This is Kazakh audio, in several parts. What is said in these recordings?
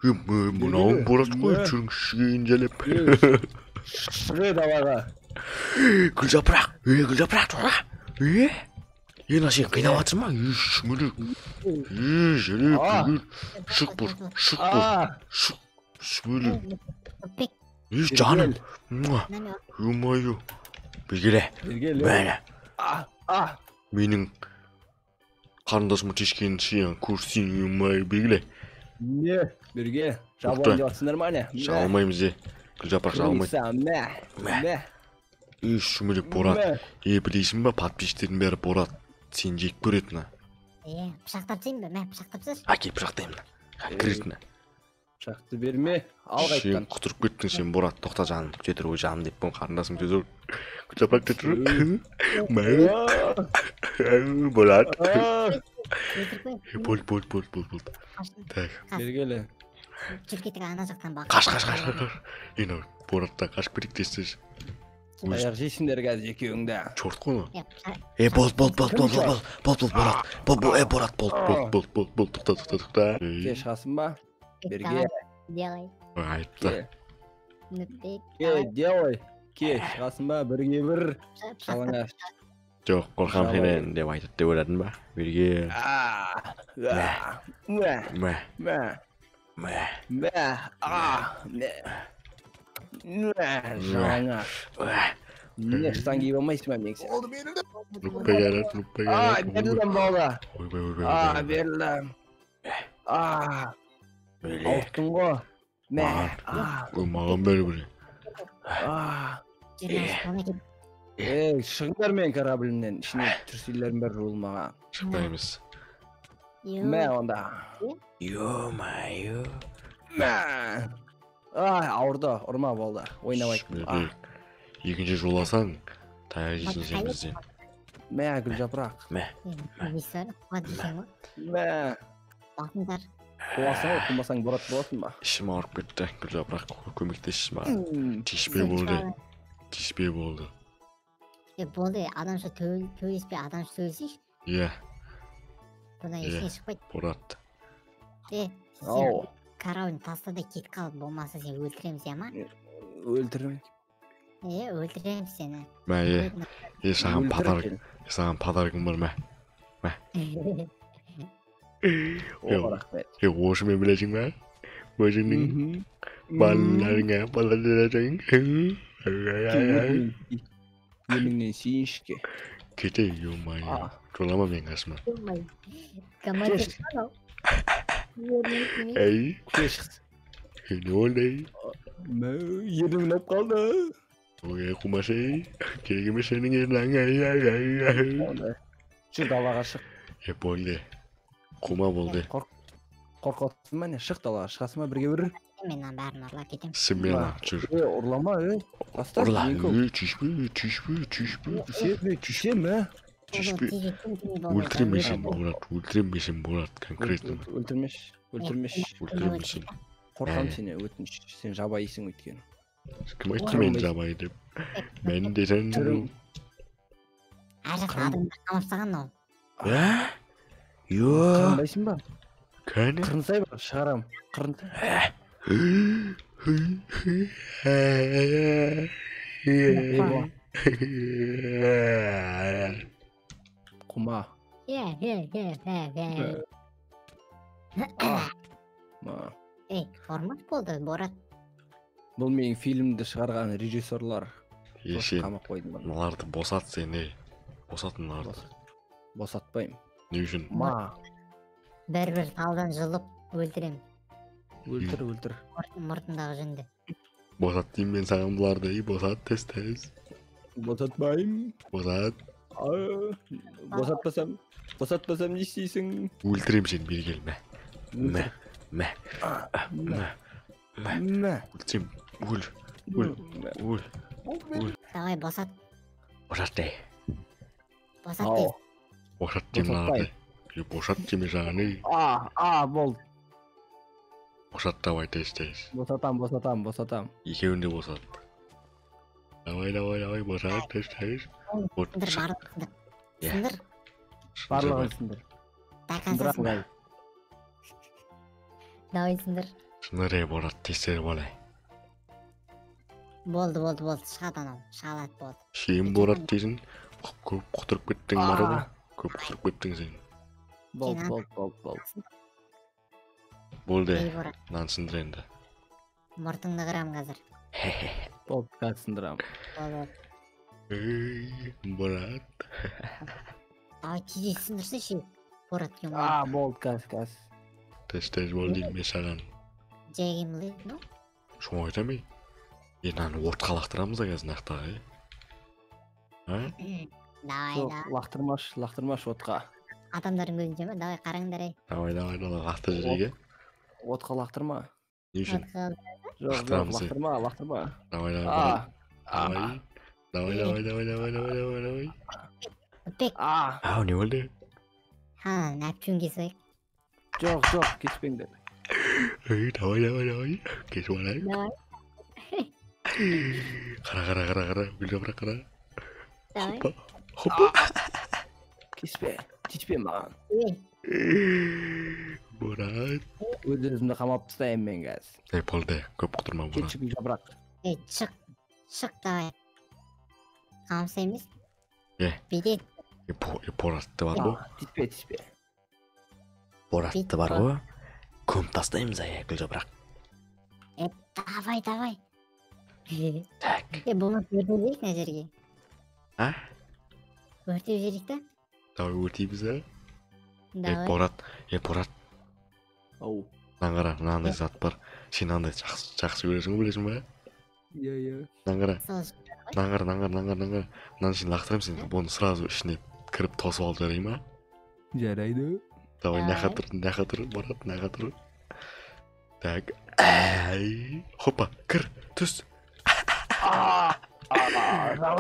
Мынауың Борат қой, жүріңшіге инжелеп. Шығы далаға. Гүлжапырақ, Гүлжапырақ, тоқта. Мына сен қинап жатырсың ба? Шүмелек. Желек, шық бұр, шық бұр, шық, шүмелек. Жаным. Ё-моё. Бергеле. Міне. Менің қарындасыма тиіскенін сен көрсең, ё-моё, бергеле. Не, берге. Жабылайын деп жатсыңдар ма, не? Жабылмаймыз, е. Гүлжапырақ жабылмайды. Мә. Шүмелек Борат. Білесің ба, подписчиктердің бәрі Борат сені жек көреді мына. Пышақтап тастайын ба? Мә, пышақтап тасташы. Әкел, пышақтаймын. Конкретно. Пышақты берме, ал қайтадан. Сен құтырып кеттің сен, Борат. Тоқта жаным, күте тұр, ой жаным деп қарындасым күте тұр. Гүлжапырақ күте тұр. Мә. Борат. Болды, болды, болды, болды, болды. Так. Бергелі. Жүр кеттік ана жақтан бақ. Қаш, қаш, қаш, қаш. Енді Бораттан қашып кетейік тез-тез. Аяқ жейсіңдер қазір екеуің де. Чорт қой мына. Болды, болды, болды, болды, болды, болды, Борат. Болды, Борат, болды, болды, болды, болды, болды, тоқта, тоқта, тоқта. Ке, шығасың ба? Берге. Делай. Айтты. Ке, делай. Ке, шығасың ба? Бірге бір. Жалаңаш. Жоқ, қорқам сенен деп айтады деп ойладың ба? Берге. Мә. Мә. Мә. Мә. Мә. Мә. Жалаңаш. Не, штан киіп алмайсың ба менің сияқты? Берілдім болды. Ойбай, ойбай. Берілдім. Ауырттың ғой. Мә. Маған бәрібір. Шығыңдар мен кораблімнен. Ішіне түрсейлерім бәрі жуылмаған. Шықпаймыз. Мә онда. Ё-моё. Мә. Ауырды, ұрма болды. Ойнамайды. Екінші жоласаң, таяқ жейсің сен бізден. Мә, Гүлжапырақ. Мә. Мә. Басыңдар. Қуасың ғой, қумасаң Борат боласың ба? Ішім ауырып кетті, Гүлжапырақ, көмектесші маған. Тиіспей болды. Тиіспей болды. Болды, адамша төйлеспей, адамша сөйлесейші. Иә. Бұдан ештеңе шықпайды. Борат. Сен корабльін таста да кетіп қал, болмаса сен өлтіреміз, иә ма? Өлтірме. Өлтіреміз сені. Мә, саған подарок, саған подарогым бар, мә. Мә. Рахмет. Осымен білесің ба? Өзіңнің балаларыңа балаларың. Еліңнен сүйіншке. Кете, ё-моё. Жолама менің қасыма. Ей. Не болды? Ерім ұнап қалды. Ой, қумасы. Керек емес сенің ернің. Жүр далаға шық. Болды. Қума болды. Қорқытсың ба не? Шық далаға, шығасың ба бірге бір? Мен бәрін ұрлап кетемін. Смело, жүр. Ұрлама, Таста. Ұрла. Тиіспе, тиіспе, тиіспе. Тиісем, Тиіспе. Өлтіремін сені, Борат. Өлтіремін сені, Борат, конкретно. Өлтірмеш, өлтірмеш. Өлтіремін сені. Қорқам сені, өтініш. Сен жабайысың өйткені. Кім айтты мен жабайы деп? Мен десең. Ар жақта адамдар қамап тастаған ол. Йо. Қырындайсың ба? Кәне? Қырынсай ба? Шығарам. Қырынсай. Құма. Ей, формат болды, Борат. Бұл менің фильмді шығарған режиссерлар. Сен қамап қойдым. Мыналарды босат сен, ей. Босат мыналарды. Босатпаймын. Не үшін? Ма. Бір-бір талдан жұлып өлтірем. Өлтір, өлтір. Мұртындағы жүнді. Босат деймін мен саған бұларды, ей, босат тез-тез. Босатпаймын. Босат. Босатпасам, босатпасам не істейсің? Өлтірем сені, бері кел, мә. Мә, мә, мә, мә. Өлтірем, өл, өл, өл, өл. Давай, босат. Босат дей. Босат дей. Босат деймін мыналарды. Босат деймін саған, ей. Болды. Босат давай тез-тез. Босатам, босатам, босатам. Екеуін де босат. Давай, давай, давай, босат тез-тез. Сындыр, барлығын сындыр. Сындыр. Барлығын сындыр. До конца сындыр. Давай сындыр. Сындыр, ей, Борат, тез бол, ей. Болды, болды, болды, шығады анау, шыға алады, болды. Сен, Борат, дейсің, көп құтырып кеттің, бар ғой. Көп құтырып кеттің сен. Болды, болды, болды, болды. Болды, Ей, Борат. Мынаны сындыр енді. Мұртыңды қырамын қазір. Болды, қазір сындырамын. Болды. Ей, Борат. Давай, тез сындырсайшы, Борат, ё-моё. А, болды, қазір, қазір. Тез бол деймін мен саған. Жай қимылдайды, ну? Соны айтамын, ей. Е, мынаны отқа лақтырамыз да қазір нақтағы, е? А? Давай, Жоқ, давай. лақтырмашы, лақтырмашы отқа. Адамдардың көзінше ма? Давай, қараңдар, ей. Давай, давай, давай, лақтыр жерге. Отқа лақтырма. Не үшін? Отқа. Жоқ, жоқ, Лақтырамыз, ей. лақтырма, лақтырма. Давай, давай, А, давай. Давай, давай, давай, давай, давай, давай, давай. Үпек. а, Ау, не болды? Ха, әпчуін кесіп алайық. Жоқ, жоқ, кеспеңдер. Ей, давай, давай, давай. Кесіп алайық. Давай. Қара, қара, қара, қара. Гүл жапырақ, қара. Давай. Хоппа, хоппа. Кеспе, тиіспе маған. Ей, Борат. Өз өзімді қамап тастаймын мен қазір. Ей, болды, көп құтырма, Борат. Кетші, гүл жапырақ. Ей, шық. Шық, давай. Қамса емес. Е. Бүйтеді. Е, Боратты бар ғой. Тиіспе, тиіспе. Боратты бар ғой. Көміп тастаймыз, ай, гүл жапырақ. Е, давай, давай. Так. Е, болмаса өртеп жіберейік мына жерге. А? Өртеп жіберейік та. Давай өртейміз, а? Е, Давай. Борат, е, Борат. Ау. Мынаны қара, мынандай зат бар. Сен мынандай жақсы, жақсы көресің ғой, білесің ба? Иә, иә. Мынаны қара, Сол мынаны қара, мынаны қара, мынаны қара, мынаны қара. Мынаны сен лақтырамын, сен бұны сразу ішіне кіріп тосып алып жарай ма? Жарайды. Давай, мына Давай. тұр, мына тұр, Борат, мына тұр. Так. Әй. Хоппа, кір, түс.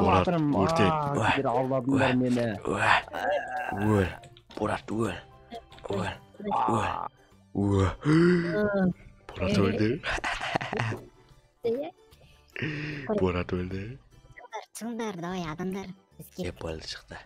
Борат, өртен. Сендер алдадыңдар мені. Өл, Борат, өл. Өл, өл. Өл. Борат өлді. Е, Борат өлді. Шығыңдар, давай, адамдар. Біз Е, кеттік. болды, шықты.